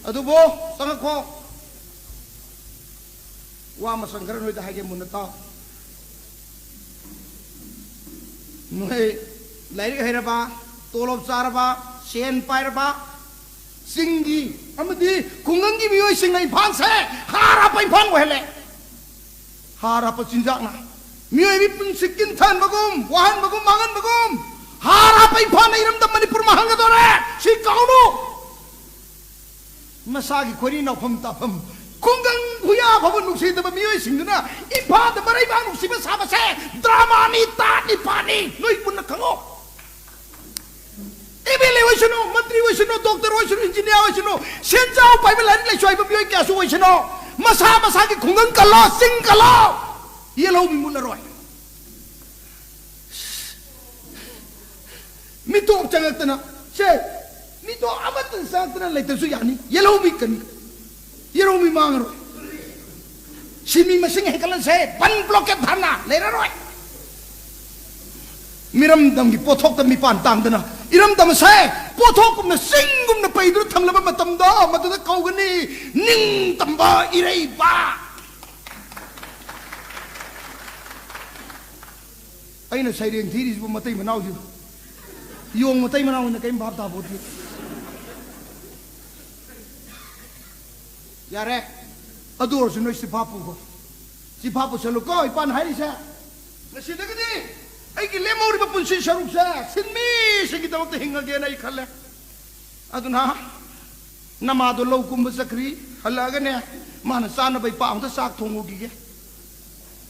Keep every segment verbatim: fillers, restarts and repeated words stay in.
ꯑꯗꯨꯕꯨ ꯆꯪꯉꯛꯈꯣ꯫ ꯋꯥ ꯃꯆꯪ ꯈꯔ ꯅꯣꯏꯗ ꯍꯥꯏꯒꯦ, ꯃꯨꯟꯅ ꯇꯥꯎ꯫ ꯅꯣꯏ ꯂꯥꯏꯔꯤꯛ ꯍꯩꯔꯕ, ꯇꯣꯂꯣꯞ ꯆꯥꯔꯕ, ꯁꯦꯟ ꯄꯥꯏꯔꯕ, ꯆꯤꯡꯒꯤ ꯑꯃꯗꯤ ꯈꯨꯡꯒꯪꯒꯤ ꯃꯤꯑꯣꯏꯁꯤꯡꯅ ꯏꯝꯐꯥꯜꯁꯦ ꯍꯥꯔ ꯍꯥꯞꯄ ꯏꯝꯐꯥꯜ ꯑꯣꯏꯍꯜꯂꯦ꯫ ꯍꯥꯔ ꯍꯥꯞꯄ ꯆꯤꯟꯖꯥꯛꯅ ꯃꯤꯑꯣꯏꯕꯒꯤ ꯄꯨꯟꯁꯤ ꯀꯤꯟꯊꯍꯟꯕꯒꯨꯝ, ꯋꯥꯍꯟꯕꯒꯨꯝ, ꯃꯥꯡꯍꯟꯕꯒꯨꯝ, ꯍꯥꯔ ꯍꯥꯞꯄ ꯏꯝꯐꯥꯜꯅ ꯏꯔꯝꯗꯝ ꯃꯅꯤꯄꯨꯔ ꯃꯥꯡꯍꯟꯒꯗꯧꯔꯦ꯫ ꯁꯤ ꯀꯥꯎꯅꯨ꯫ ꯃꯁꯥꯒꯤ ꯈꯣꯏꯔꯤ ꯅꯥꯎꯐꯝ ꯇꯥꯐꯝ, ꯈꯨꯡꯒꯪ ꯈꯨꯌꯥ ꯐꯥꯎꯕ ꯅꯨꯡꯁꯤꯗꯕ ꯃꯤꯑꯣꯏꯁꯤꯡꯗꯨꯅ ꯏꯝꯐꯥꯜꯗ ꯃꯔꯩꯕꯥꯛ ꯅꯨꯡꯁꯤꯕ ꯁꯥꯕꯁꯦ ꯗ꯭ꯔꯃꯥꯅꯤ, ꯇꯥꯠꯅꯤ, ꯄꯥꯠꯅꯤ꯫ ꯅꯣꯏ ꯃꯨꯟꯅ ꯈꯪꯉꯣ꯫ ꯑꯦꯝ ꯑꯦꯜ ꯑꯦ ꯑꯣꯏꯁꯅꯨ, ꯃꯟꯇ꯭ꯔꯤ ꯑꯣꯏꯁꯅꯨ, ꯗꯣꯛꯇꯔ ꯑꯣꯏꯁꯅꯨ, ꯏꯟꯖꯤꯅꯤꯌꯥꯔ ꯑꯣꯏꯁꯅꯨ, ꯁꯦꯟꯖꯥꯎ ꯄꯥꯏꯕ, ꯂꯥꯏꯔꯤꯛ ꯂꯥꯏꯁꯨ ꯍꯩꯕ ꯃꯤꯑꯣꯏ ꯀꯌꯥꯁꯨ ꯑꯣꯏꯁꯅꯨ, ꯃꯁꯥ ꯃꯁꯥꯒꯤ ꯈꯨꯡꯒꯪ ꯀꯜꯂꯣ, ꯆꯤꯡ ꯀꯜꯂꯣ, ꯌꯦꯜꯍꯧꯃꯤ ꯃꯨꯠꯂꯔꯣꯏ꯫ ꯃꯤꯇꯣꯞ ꯆꯪꯉꯛꯇꯅ, ꯁꯦ, ꯃꯤꯇꯣꯞ ꯑꯃꯠꯇ ꯆꯪꯉꯛꯇꯅ ꯂꯩꯇ꯭ꯔꯁꯨ ꯌꯥꯅꯤ, ꯌꯦꯜꯍꯧꯃꯤ ꯀꯅꯤ, ꯌꯦꯜꯍꯧꯃꯤ ꯃꯥꯡꯉꯔꯣꯏ꯫ ꯁꯤꯟꯃꯤ ꯃꯁꯤꯡ ꯍꯦꯟꯒꯠꯍꯟꯁꯦ, ꯕꯟ ꯕ꯭ꯂꯣꯀꯦꯠ ꯙꯔꯅꯥ ꯂꯩꯔꯔꯣꯏ꯫ ꯃꯤꯔꯝꯗꯝꯒꯤ ꯄꯣꯠꯊꯣꯛꯇ ꯃꯤꯄꯥꯟ ꯇꯥꯡꯗꯅ ꯏꯔꯝꯗꯝ ꯑꯁꯦ ꯄꯣꯠꯊꯣꯛꯀꯨꯝꯅ, ꯆꯤꯡꯒꯨꯝꯅ ꯄꯩꯗꯨꯅ ꯊꯝꯂꯕ ꯃꯇꯝꯗ ꯃꯗꯨꯗ ꯀꯧꯒꯅꯤ ꯅꯤꯡꯇꯝꯕ ꯏꯔꯩꯕꯥꯛ꯫ ꯑꯩꯅ ꯁꯩꯔꯦꯡ ꯊꯤꯔꯤꯁꯤꯕꯨ ꯃꯇꯩ ꯃꯅꯥꯎꯁꯤꯕꯨ, ꯌꯣꯡ ꯃꯇꯩ ꯃꯅꯥꯎꯅ ꯀꯔꯤꯝ ꯚꯥꯞ ꯇꯥꯄꯣꯠꯇꯦ꯫ ꯌꯥꯔꯦ, ꯑꯗꯨ ꯑꯣꯏꯔꯁꯨ ꯅꯣꯏ ꯆꯤꯐꯥ ꯄꯨꯈꯣ, ꯆꯤꯐꯥ ꯄꯨꯁꯜꯂꯨꯀꯣ꯫ ꯏꯄꯥꯅ ꯍꯥꯏꯔꯤꯁꯦ, ꯉꯁꯤꯗꯒꯤꯗꯤ ꯑꯩꯒꯤ ꯂꯦꯝꯍꯧꯔꯤꯕ ꯄꯨꯟꯁꯤ ꯁꯔꯨꯛꯁꯦ ꯁꯤꯟꯃꯤꯁꯤꯡꯒꯤꯗꯃꯛꯇ ꯍꯤꯡꯉꯒꯦꯅ ꯑꯩ ꯈꯜꯂꯦ꯫ ꯑꯗꯨꯅ ꯅꯃꯥꯗꯣ ꯂꯧ ꯀꯨꯝꯕ ꯆꯠꯈ꯭ꯔꯤ, ꯍꯜꯂꯛꯑꯒꯅꯦ, ꯃꯥꯅ ꯆꯥꯅꯕ ꯏꯄꯥ ꯑꯝꯇ ꯆꯥꯛ ꯊꯣꯡꯉꯨꯈꯤꯒꯦ꯫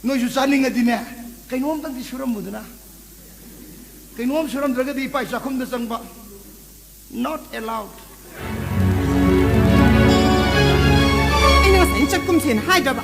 ꯅꯣꯏꯁꯨ ꯆꯥꯅꯤꯡꯉꯗꯤꯅꯦ, ꯀꯩꯅꯣꯝꯇꯪꯗꯤ ꯁꯨꯔꯝꯃꯨꯗꯅ꯫ ꯀꯩꯅꯣꯝ ꯁꯨꯔꯝꯗ꯭ꯔꯒꯗꯤ ꯏꯄꯥ ꯆꯥꯛꯈꯨꯝꯗ ꯆꯪꯕ not allowed꯫ ꯑꯩꯅ ꯉꯁꯥꯏ ꯆꯠꯀꯨꯝꯁꯦꯅ ꯍꯥꯏꯗ꯭ꯔꯕ?